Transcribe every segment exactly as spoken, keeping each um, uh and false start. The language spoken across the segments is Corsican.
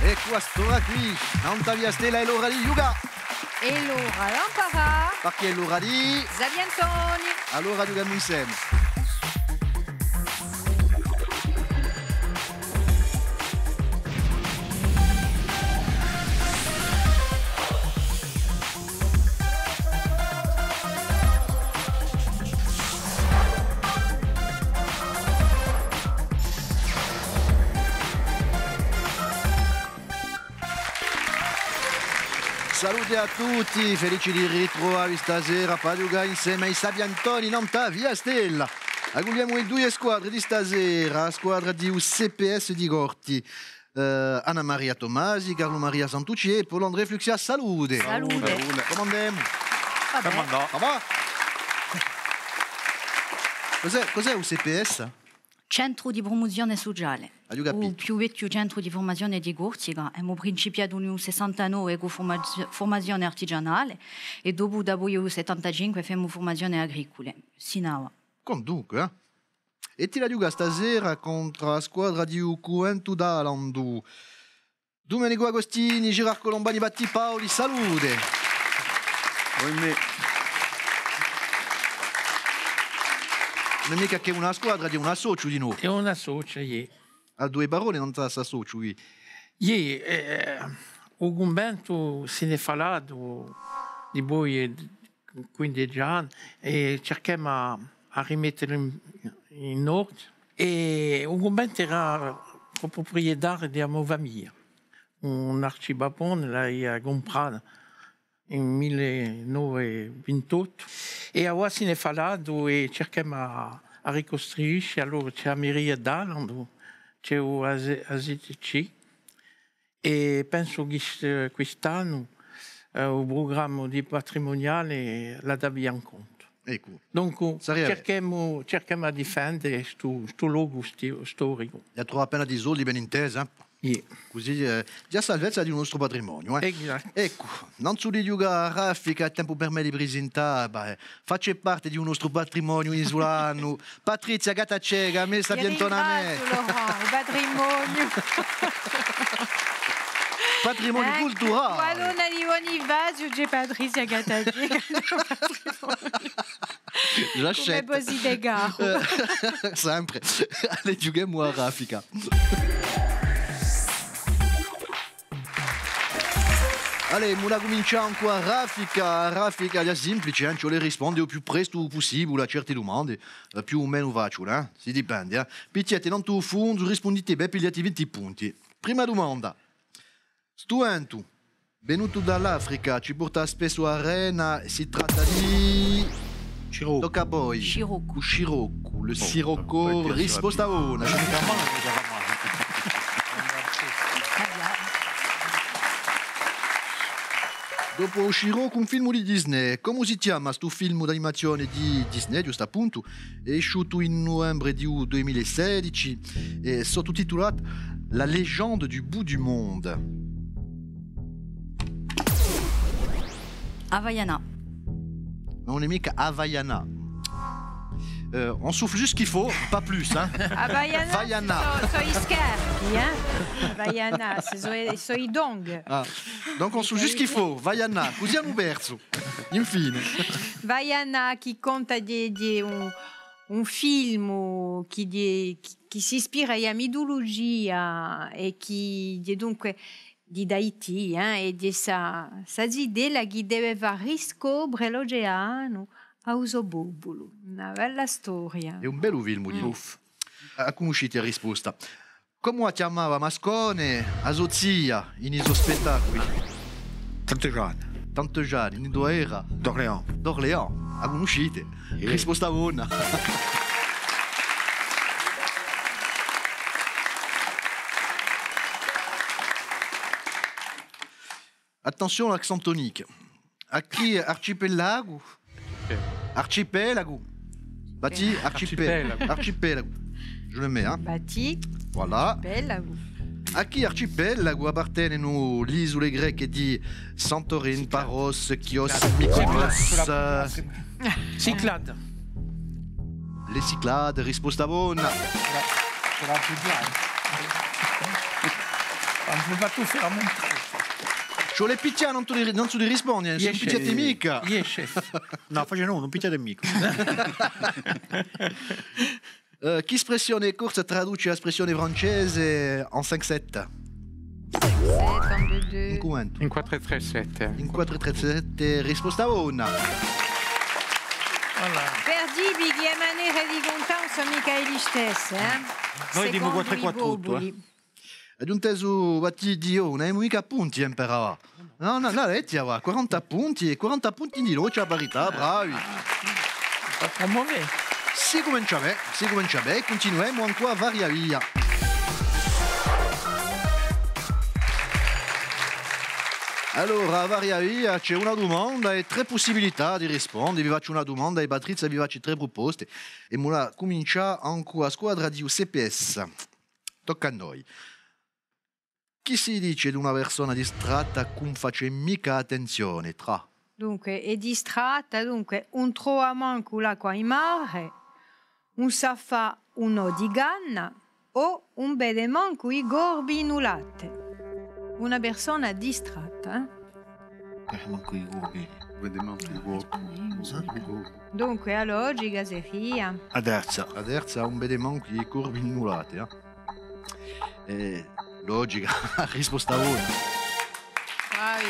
Eccu à st'ora quì, nant'à Via Stella hè l'ora di ghjucà. Hè l'ora d'amparà. Perchè hè l'ora di Sapientoni. Allora ghjucemu inseme. Salute à tutti, felici di ritruvà vi stasera pà ghjucà inseme à i Sapientoni nant'à Via Stella. Accugliemu i duie squadre di stasera, a squadra di u C P S di Corti, eh, Anna Maria Tomasi, Carlu Maria Santucci è Paul André Fluxia. Salute. Salute. Cumu andemu? Cumu andà? Ça va? Cos'hè, cos'hè u C P S? Centru di prumuzione suciale. Aghju capitu. U più vechju centru di furmazione di Corsica. Emu principiatu in u sessantanove cù furmazio-, furmazione artigianale è dopu, dapoi u settantacinque, femu furmazione agricule. Sin'avà. Quantunque, eh? È ti la ghjoca stasera contr'à a squadra di u Cunventu d'Alandu. Dumenicu Agostini, Gérard Colombani, Battipau, salute. Oimè. Ùn hè micca chè una squadra, hè un associu dinò. Hè un associu, iè. Hà duie parolle nant'à st'associu quì. Iè, eh, u cunventu si n'hè falatu dipoi, eh, quindeci anni, è circhemu à, à rimettelu in, in ordine. È u cunventu era proprietariu di a mo famiglia. Un arcibabbone l'avia cumprata in mille nove vintottu. È avà si n'hè falatu è circhemu à, à ricustruisce. Allora ci hè a meria d'Alandu, ci hè u A S, A S T C, è pensu chì st-, quist'annu, eh, u prugramma di patrimuniale l'hà da piglià in contu. Eccu. Dunque, circhemu, circhemu à difende stu, stu locu sti-, storicu. È à truvà appena di soldi, ben intesu, eh? Iè. Cusì, eh, ci hè a salvezza di u nostru patrimoniu, eh? Esattu. Eccu, nanzu di ghjucà à raffica, hè tempu per mè di prisintà, bè, face parte di u nostru patrimoniu isulanu, Patrizia Gattaceca, messa piantona à mè. Ti ringraziu, Laurent, u patrimoniu. Patrimoniu culturale. Quandu ùn ci hè Bonifaziu, ci hè Patrizia Gattaceca. Cum'è pò si degà. Sempre. Allez, ghjuchemu à raffica. Allez, emu da cumincià cù a raffica. A raffica hè simplice, eh, ci vole à risponde u più prestu pussibule à certe dumande, eh, più o menu faciule, eh? Si dipende, eh? Pichjate nantu à u fundu, rispundite bè, pigliate vinti punti. Prima dumanda. Stu ventu, venutu da l'Africa, ci porta spessu à Rena, si tratta di... Sciroccu. Tocca à voi. Sciroccu. U sciroccu, le sirocco, risposta bona. Dopu u sciroccu, un filmu di Disney. Cumu si chjama stu filmu d'animazione di Disney, ghjustu appuntu? Hè esciutu in nuvembre di u dui mila è sedici è sottutitulatu La légende du bout du monde. Havayana. Ma ùn hè micca Havayana. Euh, on souffle juste ce qu'il faut, pas plus, hein. Havayana, Vaiana. Sò, sò i scarpi, hein. Havayana, sò, sò i dong. Ah. Donc on souffle juste ce qu'il faut. Vaiana, cusì emu persu. Infine. Vaiana chì conta di, di un, un filmu chì, di, chì, chì s'ispira à a mitulugia è chì, di, dunque, di d'Haiti, eh, è di sta, sta zitella chì deve fà riscopre l'oceanu à u so populu. Una bella storia. Hè un bellu filmu, dì. Mm. Uff. A cunniscite a risposta. Cumu a chjamava Mascone a so zia in i so spettaculi? Tante Jeanne. Tante Jeanne, in induva era? D'Orléans. D'Orléans, a cunniscite? Iè. Risposta bona. Attention à l'accent tonique. À chì arcipelagu? Arcipelagu. Bati, arcipelagu. Arcipelagu. Je le mets, hein. Bati. Voilà. Arcipelagu. À chì arcipelagu appartenenu l'isule greche di Santorin, Paros, Chios, Mykonos? Cyclades. Les Cyclades, risposta bona. Voilà. Voilà, c'est bien. On ne peut pas tout faire à mon tour. Ci vole à pichjà, ùn sò di, ùn sò di risponde, eh, s'è ùn pichjate micca. Yes, chef. Nò, face nò, ùn pichjate micca. Eh, chì spressione corsa traduce a spressione francese en cinq sept? Cinq sept, en deux deux. In quantu? In quattru trè sette. In quattru trè sette, risposta bona. Voilà. Per dì vi chì e manere di cuntà ùn sò micca e listesse, eh? Noi dimu quattru quattru tuttu, eh. Aghju intesu, và ti dì, ùn avemu micca punti, eh, per avà. Nò, nò, nò, leghja, và, quaranta punti, è quaranta punti di Loghja, à a parità, bravi. Pas trop mauvais. Si cumencia bè, si cumencia bè, è cuntinuemu ancu à Varia Via. Allora, à Varia Via ci hè una dumanda è trè pussibilità di risponde. Vi facciu una dumanda è Patrizia vi face trè pruposte. È emu da cumincià ancu a squadra di u C P S. Tocca à noi. Chì si dice d'una persona distratta chì ùn face micca attenzione, trà? Dunque, hè distratta, dunque, ùn trova mancu l'acqua in mare, ùn sà fà un ò di canna o ùn vede mancu i corbi in u latte. Una persona distratta, eh? Vede mancu i corbi. Vede mancu i corbi. Ùn sà i corbi. Dunque, a logica seria? A terza. A terza, ùn vede mancu i corbi in u latte, eh? Eh, logica, risposta bona. Bravi.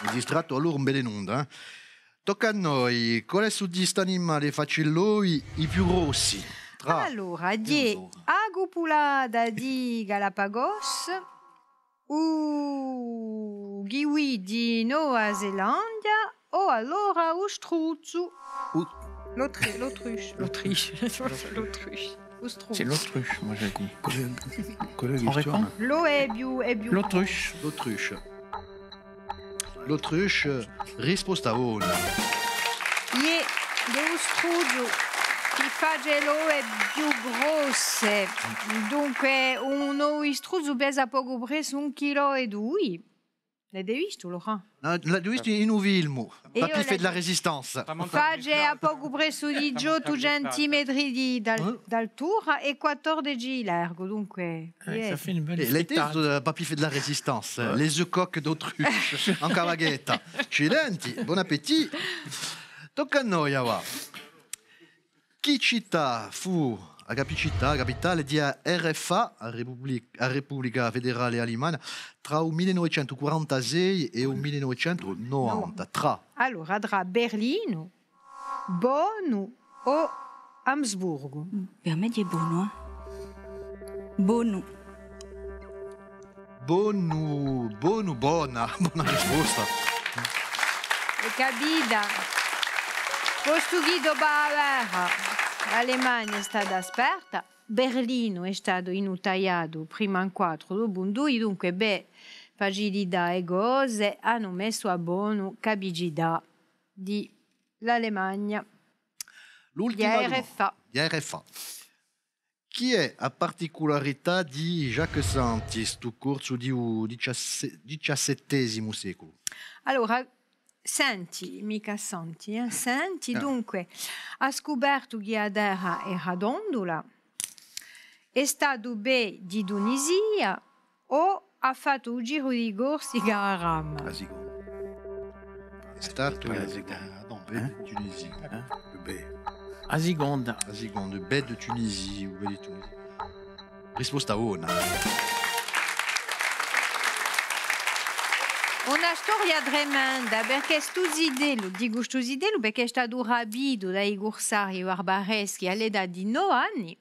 Hè distrattu, allora ùn vede nunda, eh? Tocca à noi. Quale sò di st'animali facci l'ovi i più grossi? Trà. Allora, ghjè a cupulata di Galapagos, u kiwi di Nova Zelandia o allora u struzzu? U- L'autri-, l'autruche. L'autruche. L'autruche. U struzzu. C'est l'autruche, moi je dis. Qual hè, qual hè a quistione? L'ovu hè più, hè più... L'autruche. L'autruche. L'autruche, risposta bona. Iè, hè u struzzu chì face l'ove più grosse. Dunque, un ovu di struzzu pesa pocu pressu un chilò è dui. L'avete vistu, Laurent? L'aghju vistu in un film, Papy fait de la résistance. Face à pocu pressu diciottu centimetri di, d'al-, d'altura è quattordeci di largu, dunque. Eh, ça fait une belle frittata. L'avete vistu, eh, Papy fait de la résistance, eh, les œufs coques d'autruche, in cavachetta. Accidenti, bon appétit. Tocca à noi, avà. Chì cità fù a capicità, a capitale di a R F A, a Republi-, a Republica Federale Alemana, trà u mille novecentu quarantasei è u mille novecentu novanta? Trà. Allora, trà Berlinu, Bonu o Amsburgu? Per mè hè Bonu, eh. Bonu. Bonu, Bonu, bona, bona risposta. Hè capita. Postu chì dopu a guerra l'Alemagna hè stata sparta, Berlinu hè statu intagliatu, prima in quattru, dopu in dui, dunque, per facilità e cose, anu messu à Bonu capicità di l'Alemagna. L'ultima dumanda. Di a R F A. Di a R F A. Chì hè a particularità di Jacques Santi, stu corsu di u diciasse-, diciassettesimu seculu? Allora, Santi, micca Santi, eh? Santi, dunque, hà scupertu chì a terra era tondula, hè statu bè di Tunisia, o hà fattu u giru di Corsica à rama? A siconda. Hè statu bè di Tunisia. Eh? Bè. A siconda. A siconda, bè di Tunisia, u bè di Tunisia. Risposta bona. Una storia tremenda, perchè stu zitellu, dicu stu zitellu perchè hè statu rapitu da i cursarii barbareschi à l'età di nove anni,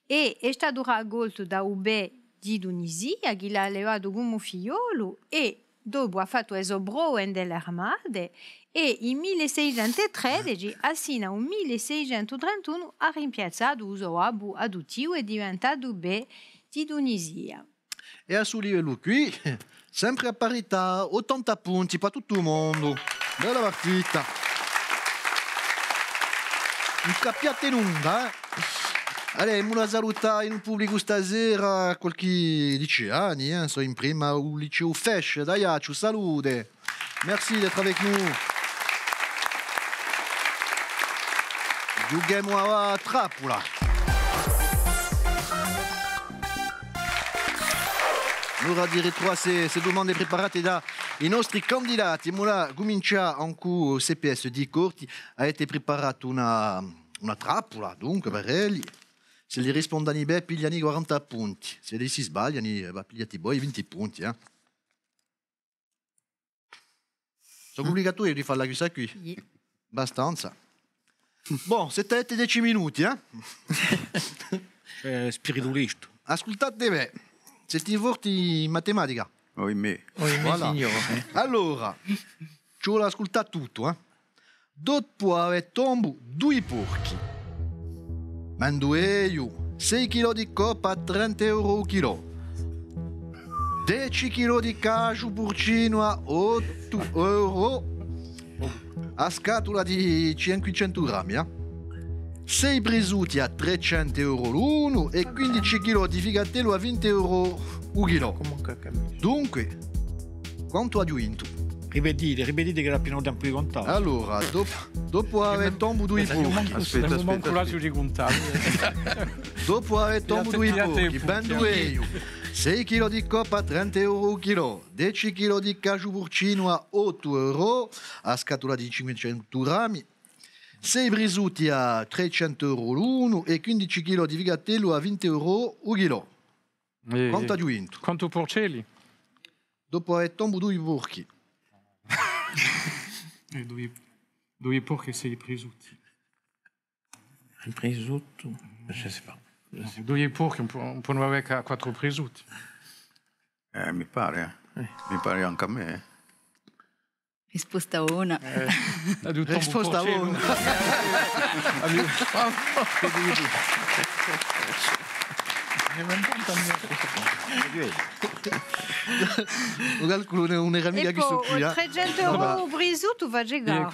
è hè statu raccoltu da u bè di Tunisia, chì l'hà allevatu cum'è figliolu, è dopu hà fattu e so prove in l'ermate, è in mille seicentu tredeci, assina u mille seicentu trentunu, hà rimpiazzatu u so babbu aduttivu è hè diventatu bè di Tunisia. È à stu livellu quì, sempre à parità, ottanta punti per tuttu u mondu. Bella partita. Ùn capiate nunda, eh? Allez, emu da salutà in u publicu stasera qualchì liceani, eh? Sò in prima u liceu Fesch d'Aiacciu, salute. Merci d'être avec nous. Ghjuchemu à a trappula. Ora di ritruvà ste, ste dumande preparate da i nostri candidati. Emu da cumincià incù C P S di Corti. Avete preparatu una, una trappula, dunque, per elli. S'elli rispondenu bè, piglianu quaranta punti. S'elli si sbaglianu, eh, và, pigliate voi vinti punti, eh. Sò ubligatorii di falla quissa quì? Iè. Abbastanza. Bon, site à dece minuti, eh? Eh, spiritu lestu. Ascultate bè, site forti in matematica? Oimè. Oimè, voilà, signore. Allora, ci vole à ascultà tuttu, eh? Dopu avè tombu dui porchi. Vendu eiu sei chilò di coppa à trenta euro u chilò. Deci chilò di casgiu purcinu à ottu euro. A scatula di cinquecentu grammi, eh? Sei prisutti à trecentu euro l'unu è quindici chilò di figatellu à vinti euro u chilò. Dunque, quantu aghju vintu? Ripetite, ripetite chì l'aghju appena tempu di cuntà. Allora, dopu, dopu avè tombu dui porchi. Aspetta, aspetta, aspetta. Dopu avè tombu dui porchi, vendu eiu sei chilò di coppa à trenta euro u chilò, deci chilò di casgiu purcinu à ottu euro, a scatula di cinquecentu grammi, sei prisutti à trecentu euro l'unu è quindici chilò di figatellu à vinti euro u chilò. Eh, quantu aghju vintu? Quantu purcelli? Dopu avè tombu dui porchi. Eh, dui, dui porchi è sei prisutti. Un prisuttu? Je sais pas. Dui porchi, ùn pò, ùn pò avè chè quattru prisutti. Eh, mi pare, eh. Mi pare ancu à mè, eh. Risposta bona. Eh, risposta bona. U calculu ùn era micca questu quì, eh. Trecentu euro u prisuttu face gara.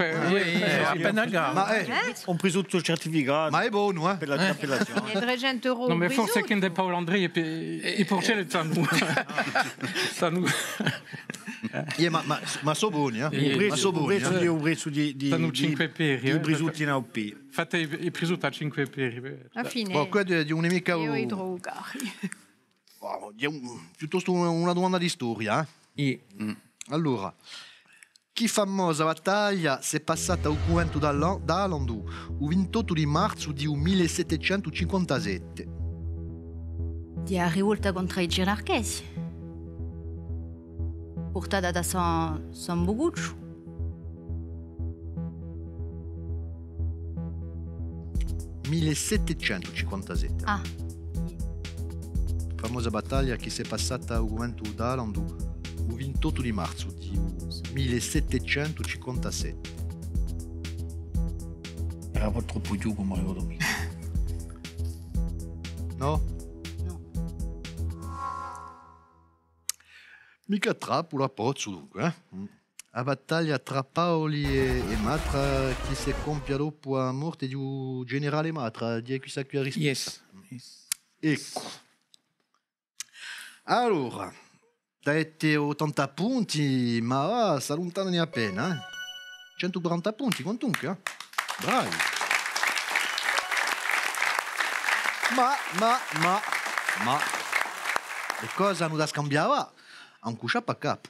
Appena gara. Ma, eh, un prisuttu certificatu. Ma hè bonu, eh. Per l'appellazione. È trecentu euro u prisuttu. Nò, ma forse chì ind'è Paulu Andria, i purcelli t'anu, t'anu Iè, ma, ma, ma sò boni, eh? Iè. Ma sò boni, eh? U prezzu di, di, di, di prisutti in A O P. Fate i, i prisutti à cinque peri, bè. Infine. Bon, quì hè, hè un nemicu. Io i trovu cari. Wow, hè un, piuttostu una, una dumanda di storia, eh? Iè. Allora, chì famosa battaglia s'hè passata à u cunventu d'Alan-, d'Alandu, u vintottu di marzu di u mille settecentu cinquantasette? Di a rivolta contr'à i Cerarchesi, purtata da San, San Bucucciu. Mille settecentu cinquantasette. Ah. Famosa battaglia chì s'hè passata à u cunventu d'Alandu u vintottu di marzu di u mille settecentu cinquantasette. Era un pò troppu ghjucu, ma eiu ùn mi ricordu micca. Nò? Nò. Micca trappula, pozzu, dunque, eh? Mm. A battaglia trà Paoli è, è Matra chì s'hè compia dopu a morte di u generale Matra, hè quissa quì a risposta. Yes, yes. Eccu. Allora, avete ottanta punti, ma, ah, s'alluntananu appena, eh. Centu quaranta punti, quantunque, eh. Bravi. Ma, ma, ma, ma, e cose anu da scambià, và, ancu u sciappacapu.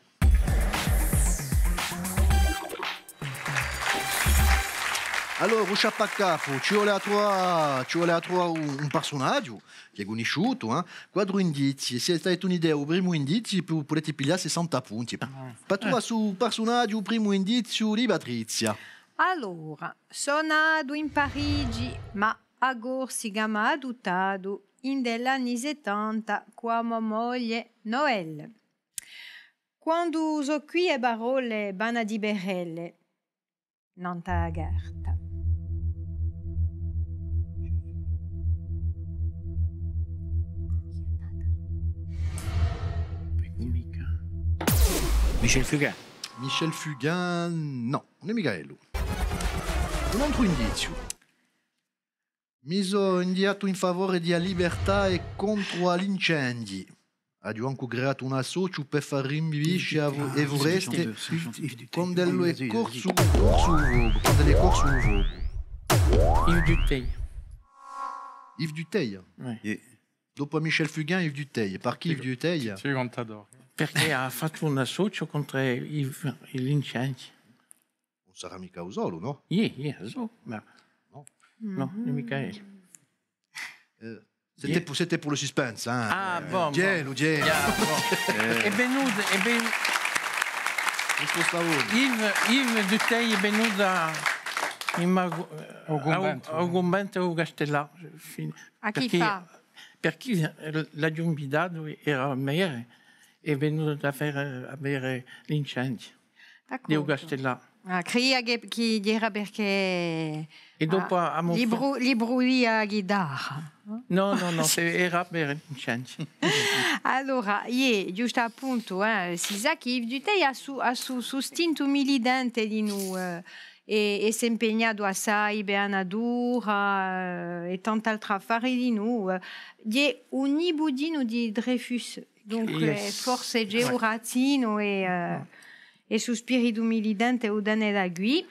Allora, u sciappacapu, ci vole à truvà, ci vole à truvà un, un parsunaghju chì hè cunnisciutu, eh? Quattru indizii. S'è avete un'idea, u primu indiziu, pu-, pudete piglià sessanta punti. Ah. Pà truvà stu parsunaghju, u primu indiziu di Patrizia. Allora, sò natu in Parigi, ma a Corsica m'hà aduttatu ind'è l'anni settanta cù a mo moglie Noël. Quandu sò quì e parolle vanu à diperelle, nant'à a carta. Michel Fugain. Michel Fugain, nò, ùn hè micca ellu. Un antru indiziu. Mi sò indiatu in favore di a libertà è contru à l'incendii. Aghju ancu creatu un associu per fà rinvivisce a fu-, e fureste, quand'ellu hè corsu, corsu u focu, quand'ellu hè corsu u focu. Yves Duteil. Yves Duteil? Oui. Iè. Dopu à Michel Fugain, Yves Duteil. Parchì Yves Duteil? Sì, cantadore. Perchè hà fattu un associu contr'à i, i, l'incendii. Ùn sarà micca u solu, nò? Iè, iè, u solu, ma... Nò? Nò, ùn hè micca ellu. Euh, c'était pour, c'était pour le suspense, hein. Ah, bon, bon. Dielu, dielu. Iè, bon. Hè venutu, hè ven-, Yves, Yves Duteil hè venutu à, in Magu-, à u, à u cunventu di u Castellà. À chì fà? Perchè, perchè l'aghju invitatu, era mare, hè venutu à fà, à vede l'incendii di u Castellà. Ah, credia chì, chì era perchè, è dopu, ah, amu... Li bru-, li brulia a ghitarra. Nò, nò, nò, era per l'incendii. Allora, iè, ghjustu appuntu, eh, si sà chì Yves Duteil hà su-, hà su-, sustintu militante dinù, eh, è, è s'hè impegnatu assai per a natura, eh, è tant'altri affari dinù, eh. Hè un niputinu di Dreyfus, dunque forse ghjè u razinu è, eh, è stu spiritu militante u tene da quì.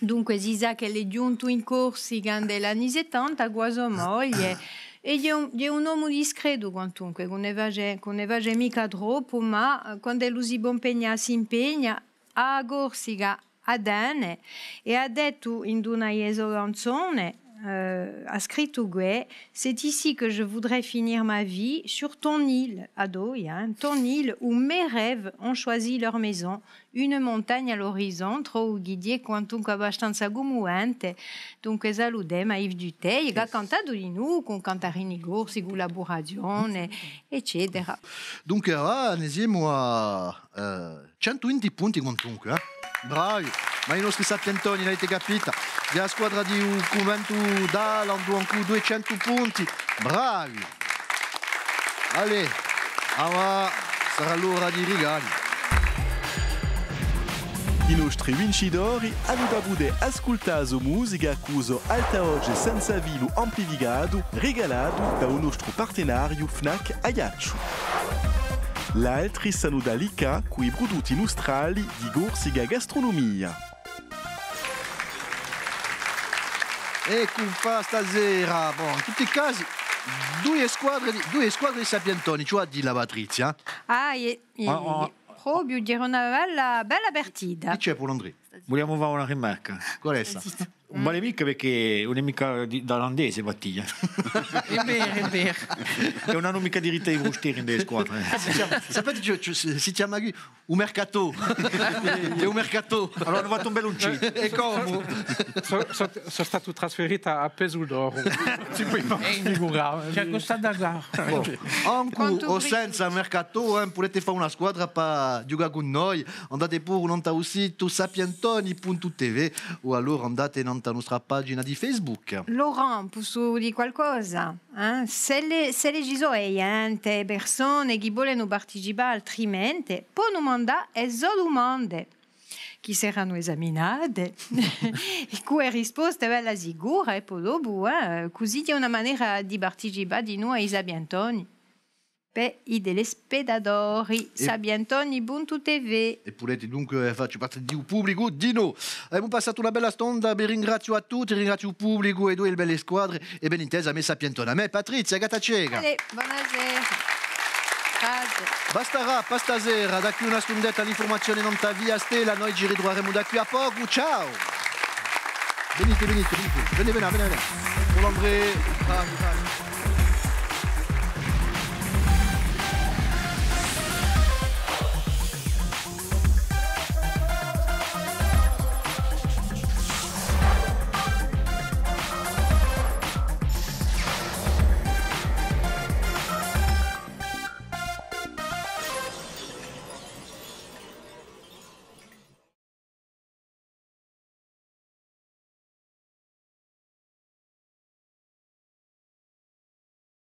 Dunque, si sà ch'ellu hè ghjuntu in Corsica in l'anni settanta, cù a so moglie, è ghjè un, ghjè un omu discretu, quantunque, chì ùn ne face, chì ùn ne face micca troppu, ma, eh, quand'ellu si pò impegnà, s'impegna, a Corsica a tene, è hà dettu in una di e so canzone, eh, hà scrittu què: C'est ici que je voudrais finir ma vie, sur ton île, à Doia, hein, ton île où mes rêves ont choisi leur maison, une montagne à l'horizon, trovu chì ghjè quantunque abbastanza cummuvente. Dunque salutemu à Yves Duteil, chì hà cantatu dinù cù Cantarini Corsi, cullaburazione, eccetera. Dunque, avà ne simu à, eh, centu vinti punti quantunque, eh? Bravi! Ma i nostri sapientoni, l'avete capita, di a squadra di u cunventu d'Alanda, ancu duiecentu punti. Bravi! Allez, avà sarà l'ora di i rigali. I nostri vincitori anu da pudè ascultà a so musica cù u so altavoce senza filu amplificatu, rigalatu da u nostru partenariu Fnac Aiacciu. L'altri s'anu da liccà cù i prudutti nustrali di Corsica Gastronomia. Eccu fà stasera, bon, in tutti i casi, duie squadre di, duie squadre di sapientoni, ci hè à dilla, Patrizia? Ah, iè, iè, iè. Propiu, era una bella, bella partita. Chì ci hè, Paul-André? Vuliamu fà una rimarca. Quale hè essa? Ùn vale micca perchè ùn hè micca di, d'Alandese, Mattia. Hè vera, hè vera. È ùn anu micca dirittu à i frusteri in e squadre. Sapete, ci, ci, si, si chjama quì u mercatò. Hè u mercatò. Allora, anu fattu un bellu incettu. È cumu? Sò, sò, sò statu trasferitu à Pesudoro. Ti poi figurà. Ci hè custata a gara. Bon. Ancu o senza mercatò, eh, pudete fà una squadra pà ghjucà cù noi. Andate puru nant'à u situ sapientoni puntu TV o allora andate nant'à a nostra pagina di Facebook. Laurent, possu dì qualcosa? Eh? S'elli, s'elli ci sò ghjente, persone chì volenu participà altrimente, ponu mandà e so dumande, chì seranu esaminate, è cù e risposte bella sicura, è po dopu, eh, cusì ghjè una manera di participà dinù à i Sapientoni. Pè i telespettatori, sapientoni puntu TV. È pudete dunque, eh, fà parte di u publicu dinù. Avemu passatu una bella stonda, vi ringraziu à tutti, ringraziu u publicu è duie belle squadre, è ben intesa, a me Sapientona, a me Patrizia Gattaceca. Allez, bonasera. Grazie. Bastarà pà stasera, da quì à una stundetta l'infurmazione nant'à Via Stella, noi ci ritruveremu da quì à pocu, ciao! Venite, venite, venite, venite, venite, venite, venite. Paul-André, bravi, bravi.